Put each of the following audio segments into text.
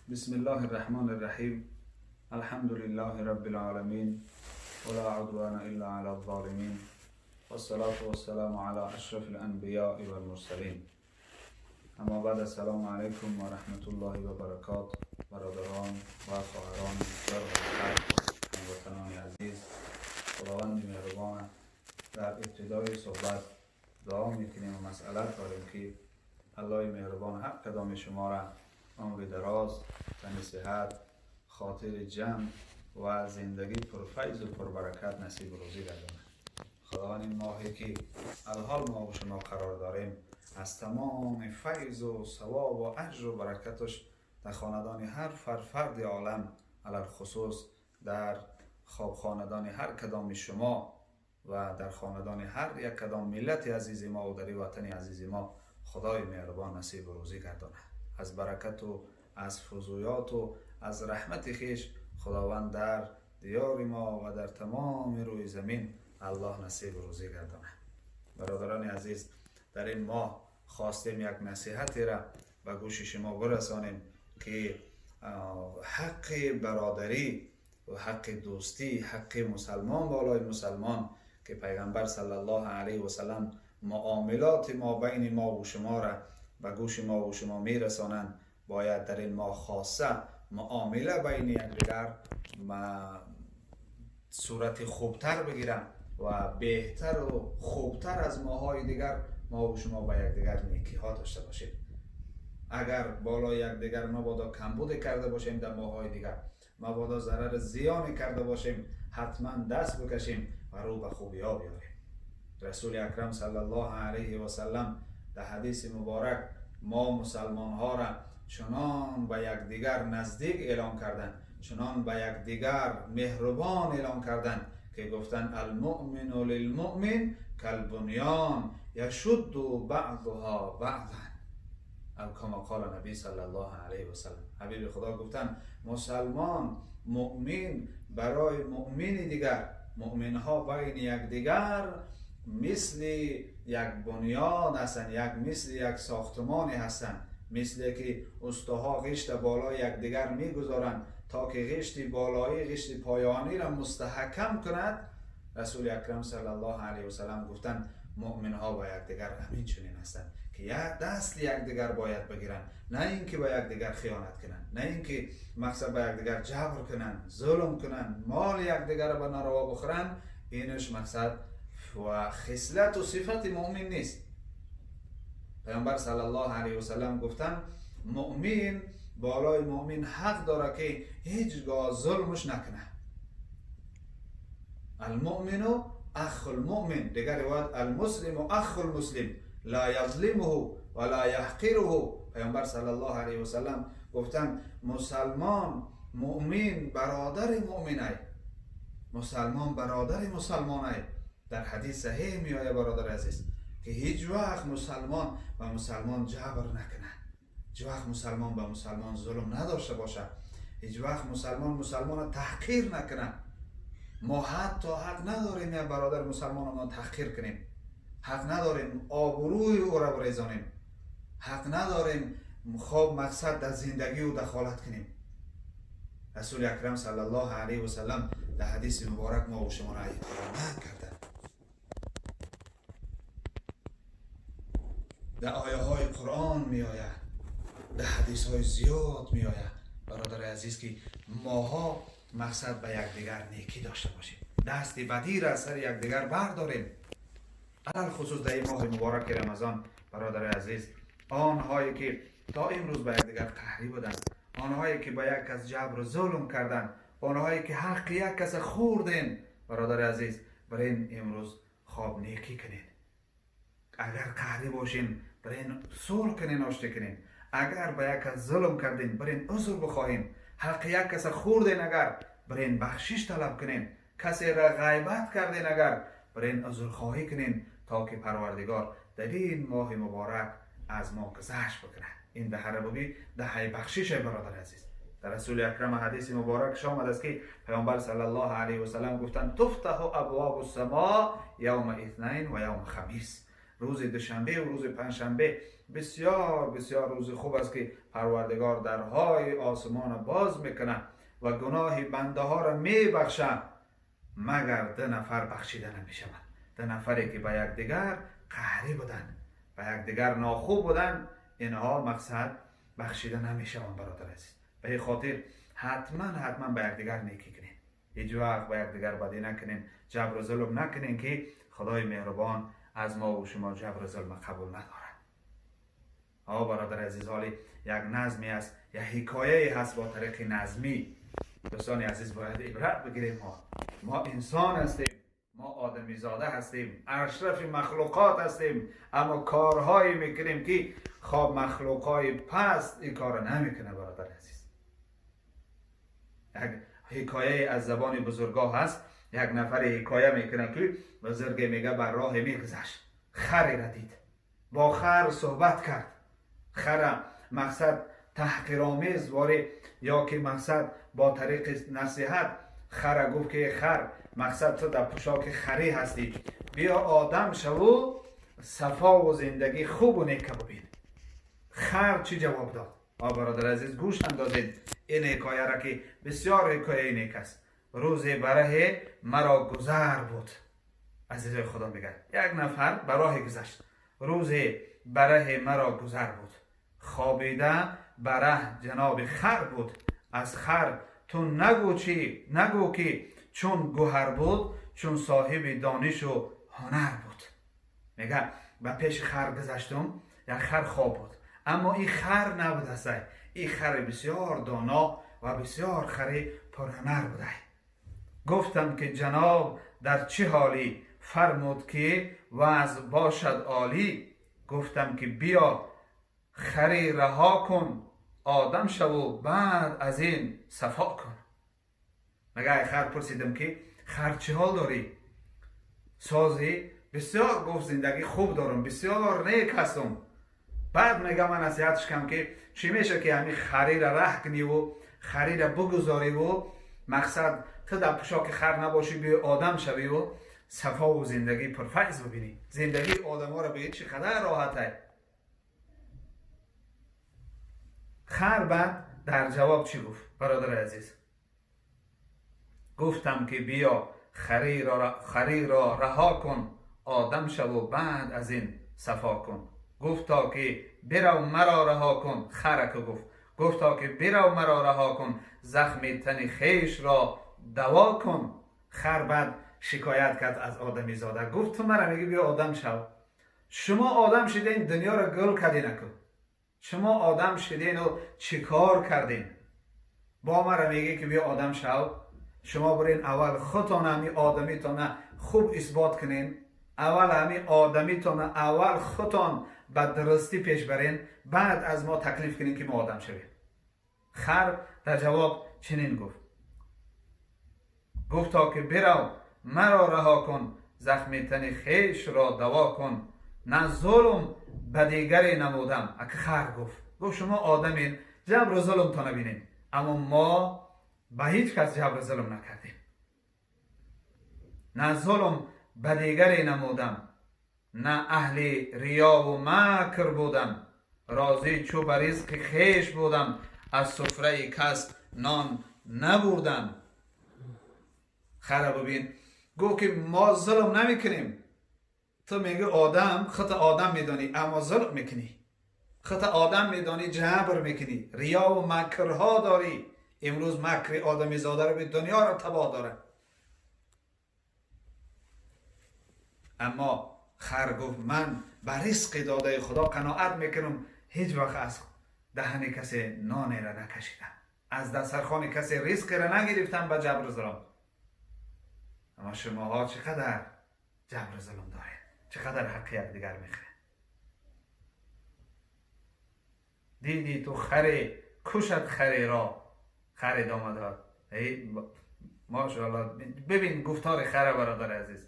بسم الله الرحمن الرحیم. الحمد لله رب العالمین ولا عدوان الا علی الظالمین والصلاة والسلام علی اشرف الانبیاء والمرسلین. اما بعد، السلام علیکم و رحمت الله و برکات. برادران و خواهران بسیار هموطنان عزیز، خداوند مهربان در ابتدای صحبت دعا میکنیم و مسئلت داریم که الله مهربان هر کدام شما را عمر دراز، تن صحت، خاطر جمع و زندگی پرفیض و پربرکت نصیب روزی گرداند. خداوند این ماهی که الحال ما و شما قرار داریم از تمام فیض و ثواب و اجر و برکتش در خاندان هر فرد عالم، علی الخصوص در خواب خاندان هر کدام شما و در خاندان هر یک کدام ملت عزیز ما و در وطن عزیز ما خدای مهربان نصیب و روزی گرداند. از برکت و از فضویات و از رحمت خویش خداوند در دیار ما و در تمام روی زمین الله نصیب و روزی گرداند. برادران عزیز، در این ماه خواستیم یک نصیحتی را به گوش شما برسانیم که حق برادری و حق دوستی، حق مسلمان بالای مسلمان که پیغمبر صلی الله علیه و سلم معاملات ما بین ما و شما را به گوش ما و شما میرسانند، باید در این ماه خاصه معامله بین یکدیگر صورت خوبتر بگیره و بهتر و خوبتر از ماهای دیگر ما و شما با یکدیگر نیکی ها داشته باشیم. اگر بالای یکدیگر مبادا کمبود کرده باشیم در ماهای دیگر، مبادا ضرر زیانی کرده باشیم، حتما دست بکشیم و رو به خوبی ها بیاریم. رسول اکرم صلی الله علیه و سلم در حدیث مبارک ما مسلمان ها را چنان به یکدیگر نزدیک اعلام کردند، چنان به یکدیگر مهربان اعلام کردند که گفتند المؤمن للمؤمن کالبنیان یشد بعضها بعضا، او کما قال نبی صلی الله علیه و سلم. حبیب خدا گفتند مسلمان مؤمن برای مؤمن دیگر، مؤمن ها بین یکدیگر مثل یک بنیاد هستند، یک مثل یک ساختمان هستند، مثل که استاها غشت بالای یکدیگر میگذارند تا که غشت بالایی غشت پایانی را مستحکم کند. رسول اکرم صلی الله علیه و سلم گفتند مؤمن ها با یکدیگر همین چنین هستند که یک دست یکدیگر باید بگیرند، نه اینکه با یکدیگر خیانت کنند، نه اینکه مقصد با یکدیگر جبر کنند، ظلم کنند، مال یکدیگر را به ناروا بخورند. اینش مقصد و خصلت و صفت مؤمن نیست. پیامبر صلی الله علیه و سلم گفتند مؤمن بالای مؤمن حق داره که هیچگاه ظلمش نکنه. المؤمن اخ المؤمن، دیگر روایت المسلم اخ المسلم لا یظلمه ولا یحقره. پیامبر صلی الله علیه و سلم گفتند مسلمان مؤمن برادر مؤمنه، مسلمان برادر مسلمانه. در حدیث صحیح می آید برادر عزیز که هیچ وقت مسلمان به مسلمان جبر نکنه، هیچ وقت مسلمان به مسلمان ظلم نداشته باشه، هیچ وقت مسلمان مسلمان را تحقیر نکنه. ما حتی حق نداریم یا برادر مسلمان ما تحقیر کنیم، حق نداریم آبروی او را بریزانیم، حق نداریم خواب مقصد در زندگی او دخالت کنیم. رسول اکرم صلی الله علیه و سلم در حدیث مبارک ما و شما را احترام کرده. در آیه های قرآن می آید، در حدیث های زیاد می آید برادر عزیز که ماها مقصد به یکدیگر نیکی داشته باشیم، دست بدی را از سر یکدیگر برداریم. علی الخصوص در این ماه مبارک رمضان برادر عزیز، آنهایی که تا امروز به یکدیگر قهری بودند، آنهایی که با یک کس جبر و ظلم کردند، آنهایی که حق یک کس خوردن، برادر عزیز برای امروز خواب نیکی کنین. اگر قهری باشین برین صلح کنین، آشتی کنین. اگر به یک کس ظلم کردین برین عذر بخواهین. حق یک کس خوردین اگر برین بخشش طلب کنین. کسی را غیبت کردین اگر برین عذر خواهی کنین تا که پروردگار در این ماه مبارک از ما گذشت بکنه. این دهه ربوبی دهه بخشش برادر عزیز. در رسول اکرم حدیث مبارک آمده است که پیامبر صلی الله علیه و سلم گفتند تفتح ابواب السماء یوم اثنین و یوم خمیس. روز دوشنبه و روز پنجشنبه بسیار بسیار روز خوب است که پروردگار درهای آسمان باز میکنه و گناه بنده ها را میبخشه، مگر 2 نفر بخشیده نمیشوند. 2 نفری که به یکدیگر قهری بودن، به یکدیگر ناخوب بودن، اینها مقصد بخشیده نمیشوند برادر عزیز. به این خاطر حتما حتما به یکدیگر نیکی کنین، هیچ وقت به یکدیگر بدی نکنین، جبر و ظلم نکنین که خدای مهربان از ما و شما جبر و ظلم قبول ندارد. آ برادر عزیز، حالی یک نظمی است، یک حکایه هست با طریق نظمی. دوستان عزیز باید عبرت بگیریم. ما انسان هستیم، ما آدمی زاده هستیم، اشرف مخلوقات هستیم، اما کارهایی میکنیم که خواب مخلوقای پست این کار نمیکنه برادر عزیز. یک حکایه از زبان بزرگا هست، یک نفر حکایه میکنه که بزرگ میگه بر راه میگذشت، خری را دید، با خر صحبت کرد. خر مقصد تحقیرآمیز واری یا که مقصد با طریق نصیحت خر گفت که خر مقصد تو در پوشاک خری هستی، بیا آدم شو، صفا و زندگی خوب و نیک ببین. خر چی جواب داد؟ برادر عزیز گوش اندازید این حکایه را که بسیار حکایه نیک است. روز بره مرا گذر بود. عزیزای خدا میگه یک نفر به راه گذشت، روز بره مرا گذر بود، خوابیده بره جناب خر بود. از خر تو نگو چی نگو که چون گوهر بود، چون صاحب دانش و هنر بود. میگه به پیش خر گذشتم، یک خر خواب بود، اما این خر نبود است، این خر بسیار دانا و بسیار خر پرهنر بوده. گفتم که جناب در چه حالی؟ فرمود که وضع باشد عالی. گفتم که بیا خری رها کن، آدم شو و بعد از این صفا کن. مگه خر پرسیدم که خر چه حال داری؟ سازی بسیار گفت زندگی خوب دارم، بسیار نیک هستم. بعد میگه من نصیحتش کم که چی میشه که همین خری را ره کنی و خری را بگذاری و مقصد تو در پوشاک خر نباشی، بیا آدم شوی و صفا و زندگی پرفیض ببینی. زندگی آدم ها را به چقدر راحته. خر بعد در جواب چی گفت برادر عزیز؟ گفتم که بیا خری را رها کن، آدم شو و بعد از این صفا کن. گفتا که برو مرا رها کن. خرک گفت، گفتا که برو مرا رها کن، زخم تن خویش را دوا کن. خر بعد شکایت کرد از آدمی زاده، گفت تو مرا میگی بیا آدم شو، شما آدم شدین دنیا را گل کردین، نکن شما آدم شدین و چیکار کردین؟ با مرا میگه که بیا آدم شو، شما برین اول خودتان همی آدمیتان خوب اثبات کنین، اول همی آدمیتان اول خودتان به درستی پیش برین، بعد از ما تکلیف کنین که ما آدم شویم. خر در جواب چنین گفت، گفت تا که برو مرا رها کن، زخم تن خویش را دوا کن. نه ظلم به دیگری نمودم. اگه خر گفت، گفت شما آدمین جبر و ظلم تا نبینین، اما ما به هیچ کس جبر و ظلم نکردیم. نه ظلم به دیگری نمودم، نه اهل ریا و مکر بودم. راضی چو به رزق خویش بودم، از سفره کس نان نبردم. خره ببین، گفت که ما ظلم نمیکنیم. تو میگه آدم، خود آدم میدانی اما ظلم میکنی، خود آدم میدانی جبر میکنی، ریا و مکرها داری. امروز مکر آدمی زاده رو به دنیا رو تباه داره. اما خر گفت من به رزق داده خدا قناعت میکنم، هیچ وقت از دهن کسی نانی را نکشیدم، از دسترخوان کسی رزق را نگرفتم به جبر و ظلم. اما شماها چقدر جبر و ظلم دارید، چقدر حق یکدیگر میخورید. دیدی تو خری کشد خری را، خر ادامه داد. ای ماشاءالله، ببین گفتار خره برادر عزیز.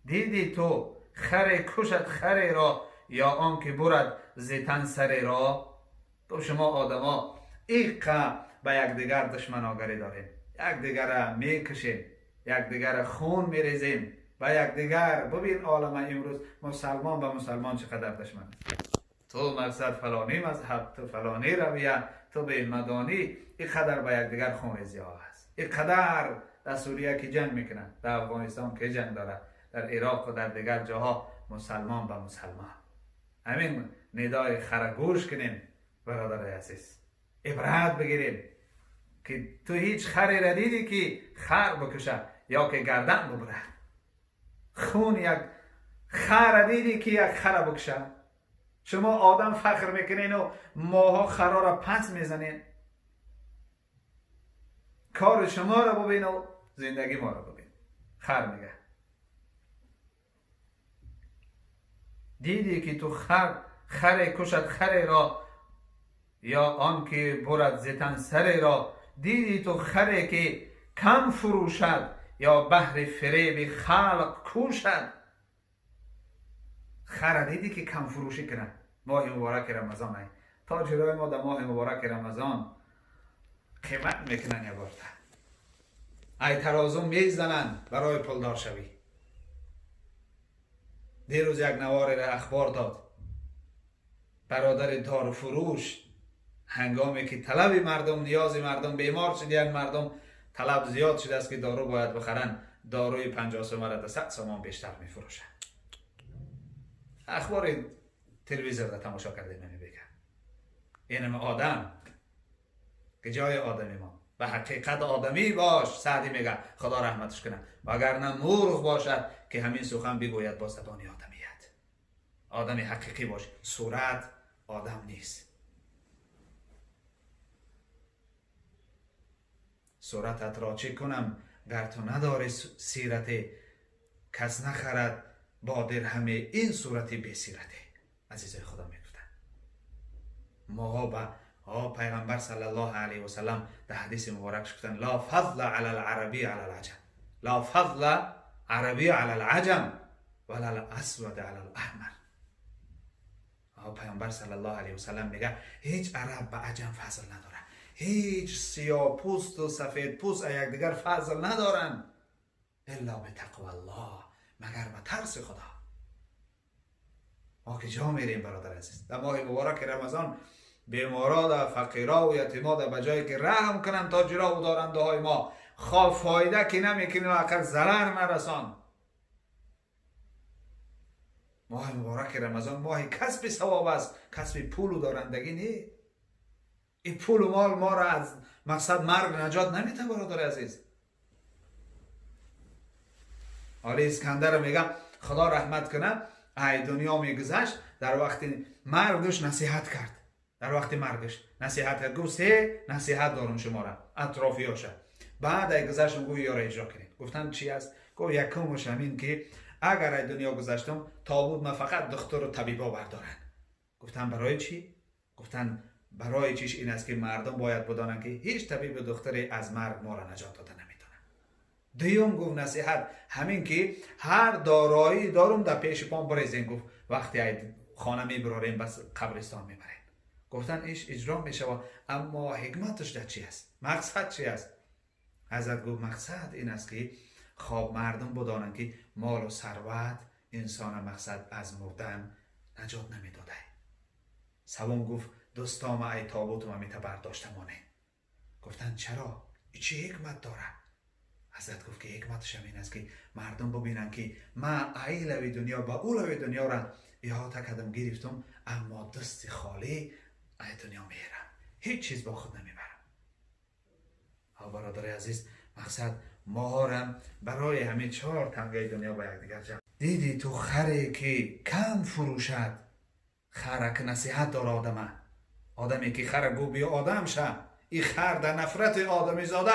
دیدی تو خری کشد خری را، یا آن که برد زیتن سری را. تو شما آدما ایقا به یکدیگر دشمن آگری دارین، یکدیگر را میکشین، یکدیگر را خون میریزین به یکدیگر. ببین عالم امروز مسلمان به مسلمان چقدر دشمن است. تو مقصد فلانی مذهب، تو فلانی رویه، تو به مدانی، اینقدر به یکدیگر خونریزی ها هست. اینقدر در سوریه که جنگ میکنن، در افغانستان که جنگ داره، در عراق و در دیگر جاها مسلمان به مسلمان. همین ندای خرگوش کنیم برادر عزیز، عبرت بگیریم که تو هیچ خری را دیدی که خر بکشه یا که گردن ببره؟ خون یک خر دیدی که یک خر بکشه؟ شما آدم فخر میکنین و ماها خرا را پس میزنین. کار شما را ببین و زندگی ما را ببین. خر میگه دیدی که تو خر کشد خر را، یا آن که برد زتن سر را. دیدی تو خری که کم فروشد، یا بهر فریب خلق کوشد. خر دیدی که کم فروشی کنه؟ ماه مبارک رمضان ای تاجرای ما در ماه مبارک رمضان قیمت میکنن، یه بار ای ترازو میزنن برای پولدار شوی. دیروز یک نوار را اخبار داد، برادر دارو فروش هنگامی که طلب مردم، نیاز مردم، بیمار شدن مردم، طلب زیاد شده است که دارو باید بخرن، داروی 50 سومه را 100 سومان بیشتر میفروشن. اخبار تلویزیون را تماشا کرده نمیبگم. اینم آدم که جای آدمی ما به حقیقت آدمی باش. سعدی میگه خدا رحمتش کنه، وگرنه مرغ باشد که همین سخن بگوید با زبان آدمیت. آدمی حقیقی باش، صورت آدم نیست. صورتت را چه کنم گر تو نداری سیرت، کس نخرد با درهم این صورت بی سیرته. عزیزای خدا میگفتن ماها به پیغمبر صلی الله علیه و سلم در حدیث مبارک گفتن لا فضل علی العربی علی العجم، لا فضل عربی علی العجم ولا الاسود علی الاحمر. پیغمبر صلی الله علیه و سلم میگه هیچ عرب به عجم فضل نداره، هیچ سیاه پوست و سفید پوست یکدیگر فضل ندارن، الا به تقوی الله، مگر به ترس خدا. ما که جا میریم برادر عزیز در ماه مبارک رمضان، بیمارا دا فقیرا و یتیما دا به جایی که رحم کنن تاجرا و دارنده های ما، خواه فایده که نمیکنی و اقل ضرر نرسان. ماه مبارک رمضان ماه کسب ثواب است، کسب پول و دارندگی نی. این پول و مال ما را از مقصد مرگ نجات نمیده برادر عزیز. آلی اسکندر میگه خدا رحمت کنه، ای دنیا میگذشت، در وقت مرگش نصیحت کرد. در وقت مرگش نصیحت کرد، گفت سه نصیحت دارم شما را اطرافیاشه. بعد ای گذشتم گفت یارا اجرا کنید. گفتن چی است؟ گفت یکمش همین که اگر ای دنیا گذشتم تابوت من فقط دکتر و طبیبا بردارن. گفتن برای چی؟ گفتن برای چیش این است که مردم باید بدانند که هیچ طبیب و دکتری از مرگ ما را نجات داده نمیتونه. دوم گفت نصیحت همین که هر دارایی دارم در پیش پام بریزین. گفت وقتی ای خانه میبراریم بس قبرستان میبریم. گفتن ایش اجرا میشه، اما حکمتش در چی است؟ مقصد چی است؟ حضرت گفت مقصد این است که خواب مردم بدانند که مال و ثروت انسان مقصد از مردن نجات نمیداده. سوم گفت دوستام ای تابوت ما میته برداشته مانه. گفتن چرا؟ چی حکمت داره؟ حضرت گفت که حکمتش این است که مردم ببینن که ما ای لوی دنیا با او لوی دنیا را احاطه کردم گرفتم، اما دست خالی ای دنیا میرم، هیچ چیز با خود نمیبرم. برادر عزیز مقصد ما برای همین 4 تنگه دنیا با یکدیگر جمع. دیدی تو خری که کم فروشد، خره که نصیحت داره آدمه، آدمی که خره گو بیا آدم شه، این خر در نفرت آدمی زاده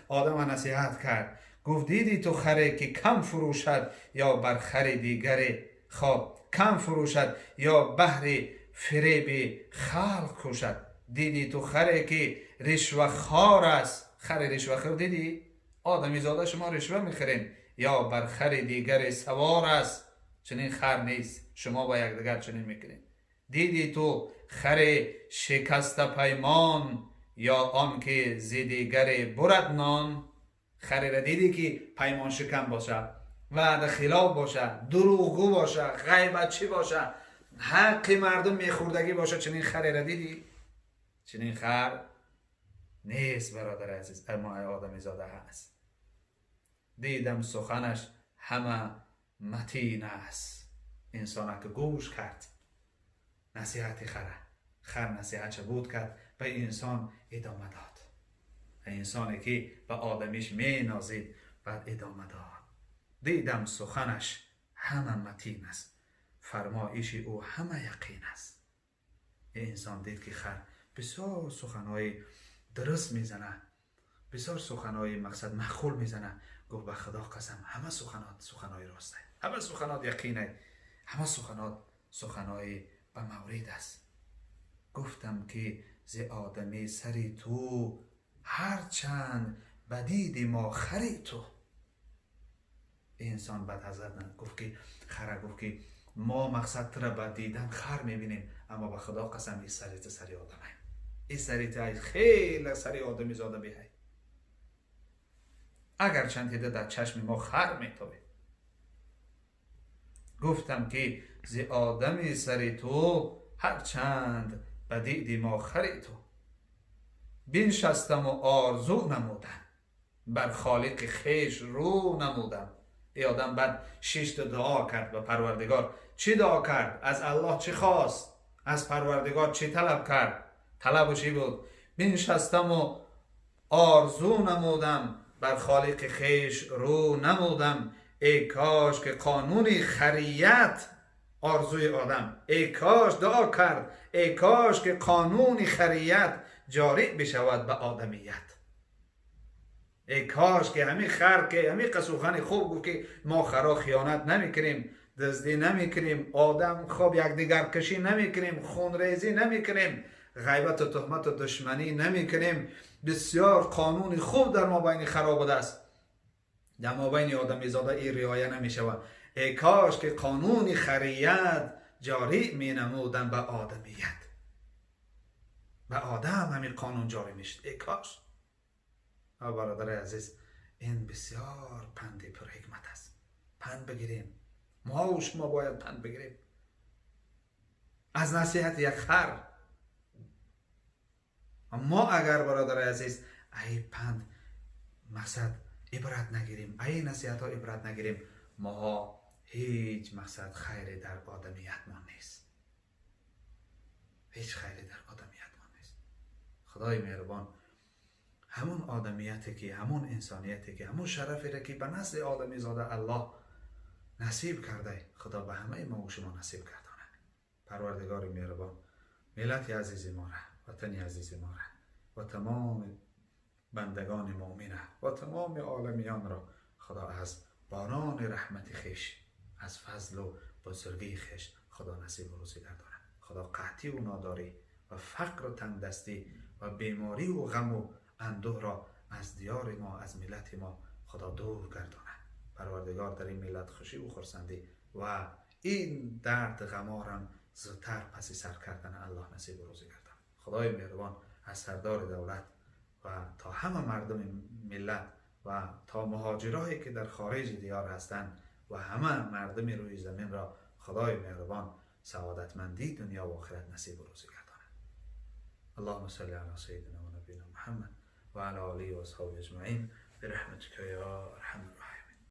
آدم نصیحت کرد. گفت دیدی تو خری که کم فروشد یا بر خر دیگری خواب کم فروشد یا بهر فریب خلق کوشد. دیدی تو خری که رشوه خوار است، خر رشوه خور دیدی؟ آدمی زاده شما رشوه میخورین، یا بر خر دیگر سوار است، چنین خر نیست، شما با یکدیگر چنین میکنین. دیدی تو خر شکست پیمان یا آن که ز دیگر برد نان. خری را دیدی که پیمان شکن باشه، وعده خلاف باشه، دروغگو باشه، غیبتچی باشه، Ҳаққи мардум мехӯрдагӣ бошад, чунин хареро дидӣ? Чунин хар нест, бародари азиз, аммо одамизода ҳаст. Дидам суханаш ҳама матин аст. Инсона ки гӯш кард насиҳати хара, хар насиҳатша буд кард, ба инсон идома дод. Инсоне ки ба одамиш менозид, баъд идома дод. Дидам суханаш ҳама матин аст, фармоиши ӯ ҳама яқин аст. Инсон дид ки хар бисёр суханҳои дуруст мезанад, бисёр суханҳои мақсад маъқул мезанад. Гуфт: ба Худо қасам, ҳама суханот суханҳои ростай, ҳама суханот яқинай, ҳама суханот суханҳои ба маврид аст. Гуфтам ки зи одамӣ сари ту, ҳарчанд ба диди мо хари ту. Инсон бад ҳазрат гуфт ки хара гуфт ки мо мақсад тура ба дидан хар мебинем, аммо ба Худо қасам, ин сари ту сари одамай, ин сари ту хеле сари одамизода беҳай, агарчанд дида дар чашми мо хар метобед. Гуфтам ки зи одами сари ту, ҳарчанд ба диди мо хари ту. Биншастаму орзу намудам, бар холиқи хеш рӯ намудам. Эй одам баъд шишту дуо кард ба Парвардигор. Чӣ дуо кард? Аз Аллоҳ чӣ хост? Аз Парвардигор чӣ талаб кард? Талабу чӣ буд? Биншастаму орзу намудам, бар холиқи хеш рӯ намудам. Эй кош ки қонуни харият, орзуи одам, эй кош, дуо кард, эй кош ки қонуни харият ҷорӣ бишавад ба одамият. Эй кош ки ҳамин хар ки ҳамин сухани хуб гуфт ки мо харо хиёнат намекунем, дуздӣ намекунем, одам хоб якдигаркашӣ намекунем, хунрезӣ намекунем, ғайбату туҳмату душманӣ намекунем, бисёр қонуни хуб дар мобайни харо будааст, дар мобайни одамизода ин риоя намешавад. Эй кош ки қонуни харият ҷорӣ менамуданд ба одамият, ба одам ҳамин қонун ҷорӣ мешуд. Эй кош. Бародари азиз, ин бисёр панди пурҳикмат аст. Панд бигирем, мо шумо бояд панд бигирем аз насиҳати як хар. Мо агар, бародари азиз, ай панд мақсад ибрат нагирем, ай насиҳатҳо ибрат нагирем, моҳо ҳеҷ мақсад хайре дар одамиятмон нест, ҳеҷ хайре дар одамиятмон нест. Худои меҳрубон ҳамон одамияте ки, ҳамон инсонияте ки, ҳамон шарафере ки ба насли одамизода Аллоҳ насиб карда, Худо ба ҳамаи мо шумо насиб гардонад. Парвардигори меҳрубон миллати азизи мора, ватани азизи мора ва тамоми бандагони муъмина ва тамоми оламиёнро Худо аз борони раҳмати хеш, аз фазлу бузургии хеш Худо насибу рӯзӣ гардонад. Худо қаҳтиву нодорӣ ва фақру тангдастӣ ва бемориву ғаму андӯҳро аз диёри мо, аз миллати мо Худо дур гардонад. Парвардигор дар ин миллат хушиву хурсандӣ ва ин дард ғаморам зудтар паси сар кардана Аллоҳ насибу рӯзӣ гардонад. Худои меҳрубон аз сардори давлат ва то ҳама мардуми миллат ва то муҳоҷирое ки дар хориҷи диёр ҳастанд ва ҳама мардуми рӯи заминро Худои меҳрубон саодатмандии дунё ва охират насибу рӯзӣ гардонад. Аллоҳума салли ала сайидина ва набийина Муҳаммад ва ала олиҳи ва асҳоби аҷмаин бирахматика ё арҳамар.